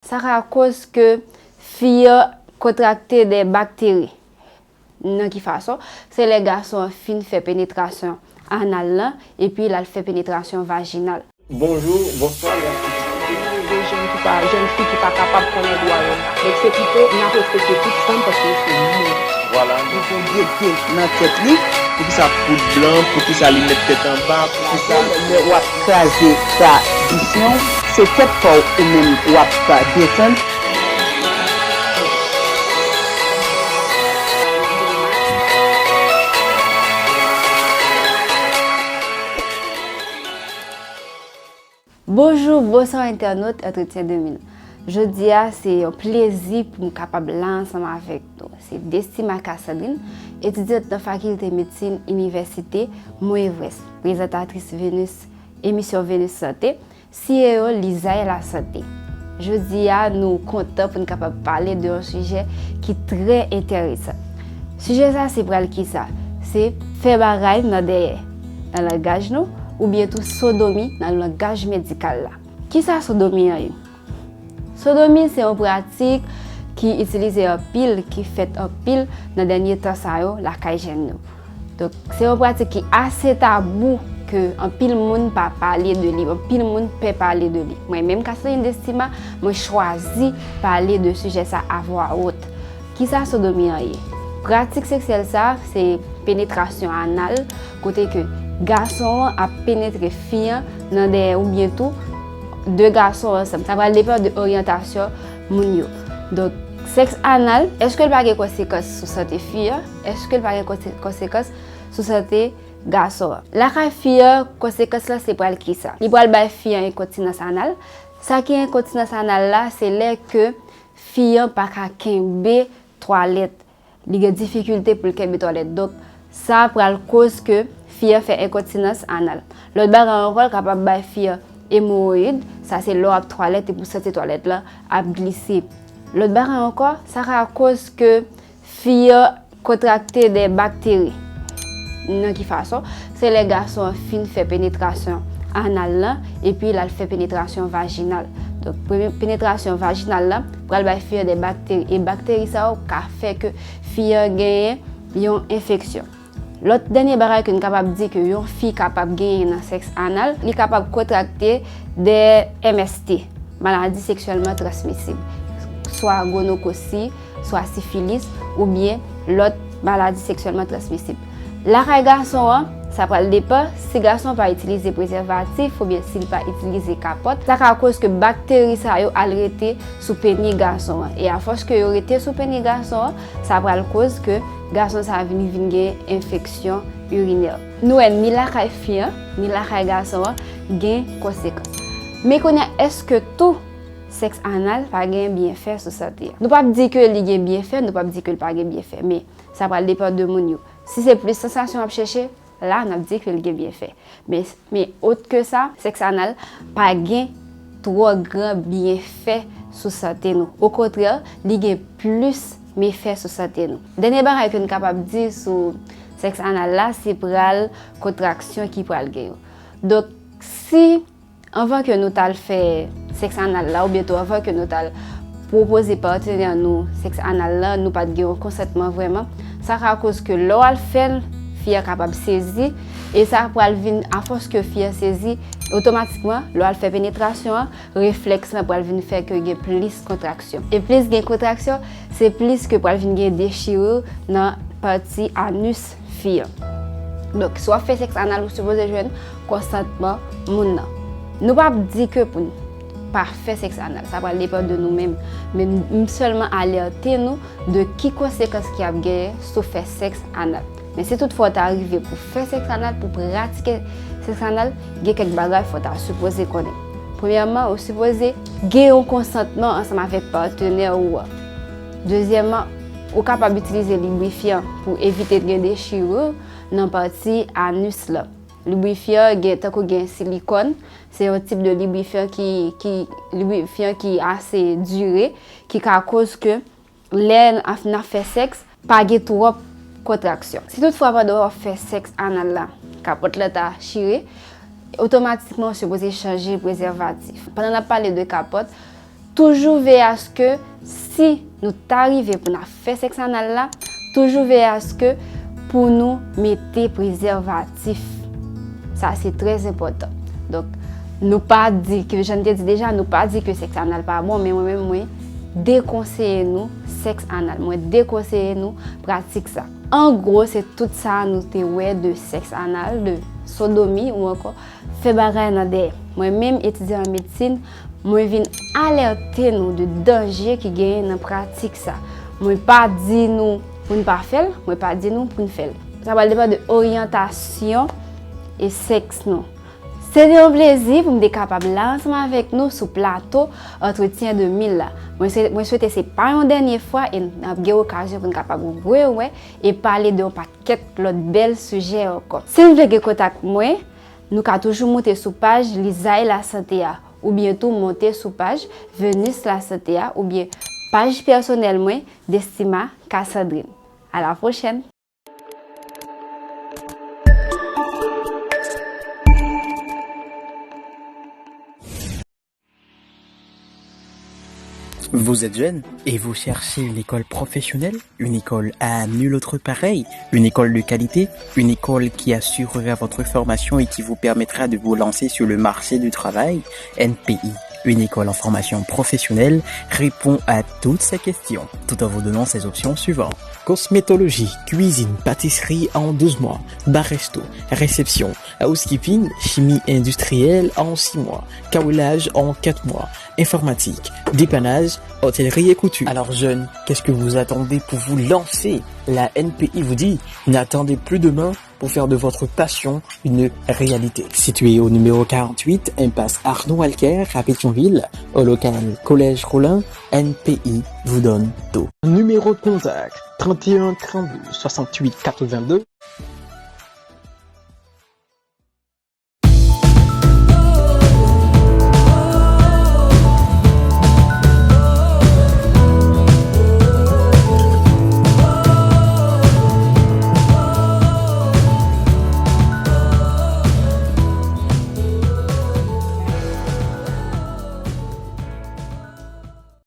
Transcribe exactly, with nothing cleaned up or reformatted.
Sa ka koz ke fi an kontrakte de bakteri. Nan ki fason? Se lè gason an fin fè penetrasyon anal lan, epi l al fè penetrasyon vajinal. Bonjou, bonswa, y ap... Gen de jèn ki pa, jèn fi ki pa kapab konnen dwa yo. Donk se pito n ap respekte tout fanm paske yo se moun. Vwala. Li gen de de nan tèt li. Poukisa poud blan? Poukisa li met tèt anba? Poukisa? Lè w ap kraze tradisyon, se tèt pa w ou menm w ap desann. Bonjou, bonswa entènot Entretien de mil. Jodi a, se yon plezi pou m kapab la ansanm avèk nou. Se Destima Cassandrine, etidyant nan Fakilte Medsin Inivèsite Mont Everest, prezantatris Venus, emisyon Venus Santé, C E O Lizay Lasante. Jodi a, nou kontan pou n kapab pale de yon sijè ki trè enteresan. Sijè sa se pral kisa? Se fè bagay nan dèyè, nan langaj nou, oubyen tou sodomi nan langaj medikal la. Kisa sodomi an ye? Sodomi se yon pratik ki itilize anpil, ki fèt anpil nan dènye tan sa yo lakay jèn yo. Donk, se yon pratik ki ase tabou ke anpil moun pa pale de li, anpil moun pè pale de li. Mwen menm, Cassandrine Destima, mwen chwazi pale de sijè sa a vwa wot. Kisa sodomi an ye? Pratik seksyèl sa, se penetrasyon anal, kote ke gason an ap penetre fi an nan dèyè oubyen tou de gason ansanm. Sa pral depann de oryantasyon moun yo. Donk, sèks anal, èske l pa gen konsekans sou sante fi an? Èske l pa gen konse-, konsekans sou sante gason an? Lakay fi an, konsekans lan se pral kisa? Li pral bay fi an enkontinans anal. Sa ki enkontinans anal la, se lè ke fi an pa ka kenbe twalèt. Li gen difikilte pou l kenbe twalèt. Donk, sa pral koz ke fi an fè enkontinans anal. Lòt bagay ankò, l kapab bay fi an emowoyid. Sa se lè w ap twalèt epi w santi twalèt lan ap glise. Lòt bagay ankò, sa ka koz ke fi an kontrakte de bakteri. Nan ki fason? Se lè gason an fin fè penetrasyon anal lan, epi l al fè penetrasyon vajinal. Donk, premye penetrasyon vajinal lan pral bay fi an de bakteri, e bakteri sa yo ka fè ke fi an genyen yon enfeksyon. Lòt dènye bagay ke n kapab di ke yon fi kapab genyen nan sèks anal, li kapab kontrakte de M S T, maladi seksyèlman transmisib, swa gonokosi, swa sifilis, oubyen lòt maladi seksyèlman transmisib. Lakay gason an, sa pral depann si gason an pa itilize prezèvatif oubyen si l pa itilize kapòt. Sa ka koz ke bakteri sa yo al rete sou peni gason an. E afòs ke yo rete sou peni gason an, sa pral koz ke gason sa a vin, vin gen enfeksyon irinè. Nou wè ni lakay fi an, ni lakay gason an gen konsekans. Men kounye a, èske tou sèks anal pa gen byenfè sou sante a? Nou p ap di ke li gen byenfè, nou p ap di ke l pa gen byenfè, men sa pral depann de moun yo. Si se plis sansasyon w ap chèche, la n ap di ke l gen byenfè. Men, men ot ke sa, sèks anal pa gen twò gran byenfè sou sante nou. Okontrè, li gen plis mefè sou sante nou. Dènye bagay ke n kapab di sou sèks anal la, se pral kontraksyon ki pral gen yo. Donk, si anvan ke nou t al fè sèks anal la, oubyen tou anvan ke nou t al pwopoze patnè nou sèks anal la, nou pa t gen yon konsantman vrèman, sa ka koz ke lè w al fè l, fi an kapab sezi, e sa pral vin, afòs ke fi an sezi, otomatikman, lè w al fè penetrasyon an, reflèks lan pral vin fè ke gen plis kontraksyon. E plis gen kontraksyon, se plis ke pral vin gen dechirur nan pati anis fi an. Donk, si w ap fè sèks anal, ou sipoze jwenn konsantman moun nan. Nou p ap di ke pou n pa fè sèks anal, sa pral depann de nou menm. Men m sèlman alète nou de ki konsekans ki ap genyen si w fè sèks anal. Men si toutfwa w ta rive pou fè sèks anal, pou pratike sèks anal, gen kèk bagay fò w ta sipoze konnen. Premyèman, ou sipoze gen yon konsantman ansanm avèk patnè ou an. Dezyèmman, ou kapab itilize librifyan pou evite gen dechirur nan pati anis lan. Librifyan gen, tankou gen silikòn, se yon tip de librifyan ki, ki, librifyan ki ase dire, ki ka koz ke lè n ap, n ap fè sèks, pa gen twòp kontraksyon. Si toutfwa pandan w ap fè sèks anal la, kapòt la ta chire, otomatikman w sipoze chanje prezèvatif. Pandan n ap pale de kapòt, Toujou veye aske si nou ta rive pou n ap fè sèks anal la, toujou veye aske pou nou mete prezèvatif. Sa se trè enpòtan. Donk, nou pa di ke, jan m te di deja, nou pa di ke sèks anal pa bon, men mwen menm, mwen dekonseye nou sèks anal. Mwen dekonseye nou pratik sa. An gwo, se tout sa nou te wè de sèks anal, de sodomi ou ankò fè bagay nan dèyè. Mwen menm, etidyan an medsin, mwen vin alète nou de danje ki genyen nan pratik sa. Mwen pa di nou pou n pa fè l, mwen pa di nou pou n fè l. Sa pral depann de oryantasyon e sèks nou. Se te yon plezi pou m te kapab la ansanm avèk nou sou plato Entretien de mil la. Mwen se, mwen swete se pa yon dènye fwa e n ap gen okazyon pou n kapab rewè e pale de yon pakèt lòt bèl sijè ankò. Si n vle gen kontak mwen, nou ka toujou monte sou paj Lizay Lasante a, oubyen tou monte sou paj Venus Lasante a, oubyen paj pèsonèl mwen, Destima Cassandrine. À la prochaine! Vous êtes jeune et vous cherchez une école professionnelle, une école à nulle autre pareille, une école de qualité, une école qui assurera votre formation et qui vous permettra de vous lancer sur le marché du travail. N P I, une école en formation professionnelle, répond à toutes ces questions, tout en vous donnant ces options suivantes. Cosmétologie, cuisine, pâtisserie en douze mois, bar resto, réception, housekeeping, chimie industrielle en six mois, carrelage en quatre mois, informatique, dépannage, hôtellerie et couture. Alors jeune, qu'est-ce que vous attendez pour vous lancer ? La N P I vous dit, n'attendez plus demain pour faire de votre passion une réalité. Situé au numéro quarante-huit, impasse Arnaud Walker à Pétion-Ville, au local Collège Rollin, N P I vous donne tout. Numéro de contact, trente et un trente-deux soixante-huit quatre-vingt-deux.